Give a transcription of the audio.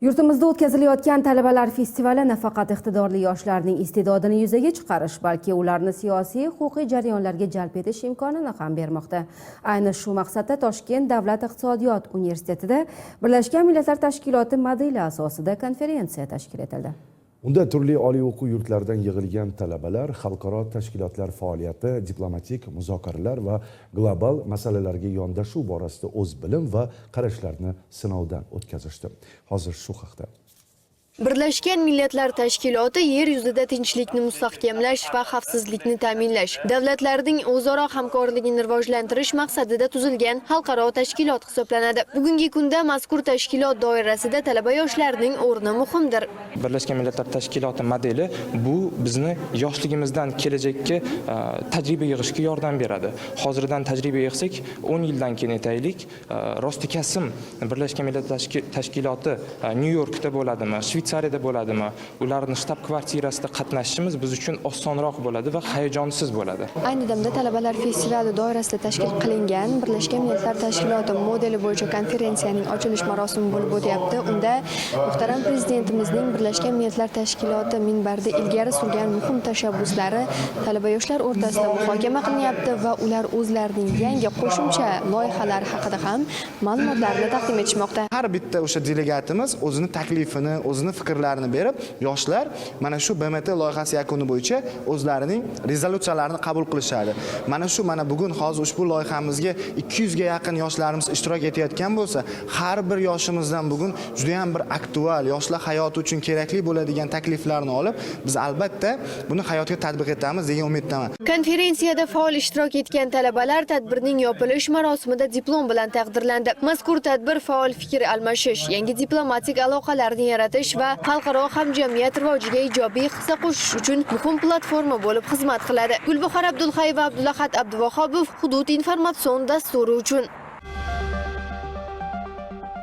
Yurtimizda o'tkazilayotgan talabalar festivali nafaqat iqtidorli yoshlarning iste'dodini yuzaga chiqarish, balki ularni siyosiy, huquqiy jarayonlarga jalb etish imkonini ham bermoqda. Ayni shu maqsadda Toshkent davlat iqtisodiyot universitetida Birlashgan Millatlar Tashkiloti modeli asosida konferensiya tashkil etildi. Unda turli oliy o'quv yurtlaridan yig'ilgan talabalar xalqaro tashkilotlar faoliyati, diplomatik muzokaralar va global masalalarga yondashuv borasida o'z bilim va qarashlarini sinovdan o'tkazishdi. Hozir shu haqda. Birlashgan Millatlar Tashkiloti yer yuzida tinchlikni mustahkamlash va xavfsizlikni ta'minlash, davlatlarning o'zaro hamkorligini rivojlantirish maqsadida tuzilgan xalqaro tashkilot hisoblanadi. Bugungi kunda mazkur tashkilot doirasida talaba yoshlarning o'rni muhimdir. Birlashgan Millatlar Tashkiloti modeli bu bizni yoshligimizdan kelajakka tajriba yig'ishga yordam beradi. Hozirdan tajriba yig'sak, 10 yildan keyin, aytaylik, rostikasim Birlashgan Millatlar Tashkiloti Nyu Yorkda bo'ladimi, Shveytsariyada bo'ladimi, ularni shtab kvartirasida qatnashishimiz biz uchun osonroq bo'ladi va hayajonsiz bo'ladi. Ayni damda talabalar festivali doirasida tashkil qilingan Birlashgan Millatlar Tashkiloti modeli bo'yicha konferensiyaning ochilish marosimi bo'lib o'tyapti. Unda muhtaram Prezidentimizning Birlashgan Millatlar Tashkiloti minbarida ilgari surgan muhim tashabbuslari talaba yoshlar o'rtasida muhokama qilinyapti va ular o'zlarining yangi qo'shimcha loyihalari haqida ham ma'lumotlarni taqdim etishmoqda. Har bitta o'sha delegatimiz o'zini taklifini, o'zini fikrlarini berib, yoshlar mana shu BMT loyihasi yakuni bo'yicha o'zlarining rezolyutsiyalarini qabul qilishadi. Mana shu, mana bugun hozir ushbu loyihamizga 200 ga yaqin yoshlarimiz ishtirok etayotgan bo'lsa, har bir yoshimizdan bugun juda ham bir aktual, yoshlar hayoti uchun kerakli bo'ladigan takliflarni olib, biz albatta buni hayotga tatbiq etamiz degan umiddaman. Konferensiyada faol ishtirok etgan talabalar tadbirning yopilish marosimida diplom bilan taqdirlandi. Mazkur tadbir faol fikr almashish, yangi diplomatik aloqalarni yaratish va xalqaro hamjamiyat rivojiga ijobiy hissa qo'shish uchun muhim platforma bo'lib xizmat qiladi. Gulbuhor Abdulhayeva, Abdulahat Abduvahobov, Hudud informatsion dasturi uchun.